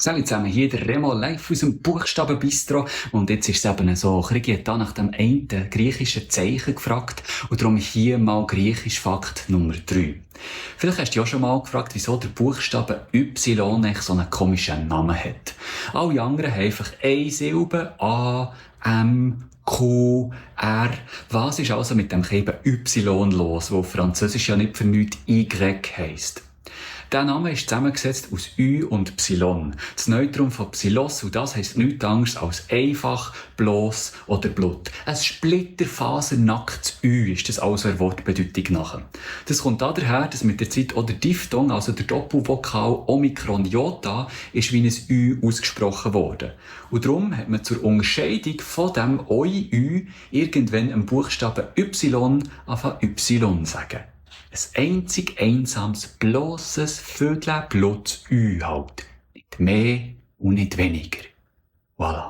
Salut zusammen, hier der Remo live aus dem Buchstabenbistro. Und jetzt ist es eben so, Krigi hat da nach dem einen griechischen Zeichen gefragt. Und darum hier mal griechisch Fakt Nummer 3. Vielleicht hast du dich auch schon mal gefragt, wieso der Buchstabe Y echt so einen komischen Namen hat. Alle anderen haben einfach eine Silbe, A, M, Q, R. Was ist also mit dem Keben Y los, wo auf Französisch ja nicht für nichts Y heisst? Der Name ist zusammengesetzt aus Ü und Psilon. Das Neutrum von Psilos, und das heisst nichts anderes als einfach, bloß oder Blut. Ein splitterfasernacktes Ü ist das also der Wortbedeutung nach. Das kommt daher, dass mit der Zeit auch der Diphthong, also der Doppelvokal Omikron Jota, ist wie ein Ü ausgesprochen worden. Und darum hat man zur Unterscheidung von dem Oi-Ü irgendwann einen Buchstaben Y anfangen Y sagen. Ein einzig einsames, blosses, Vögel, Blut, Ü halt. Nicht mehr und nicht weniger. Voilà.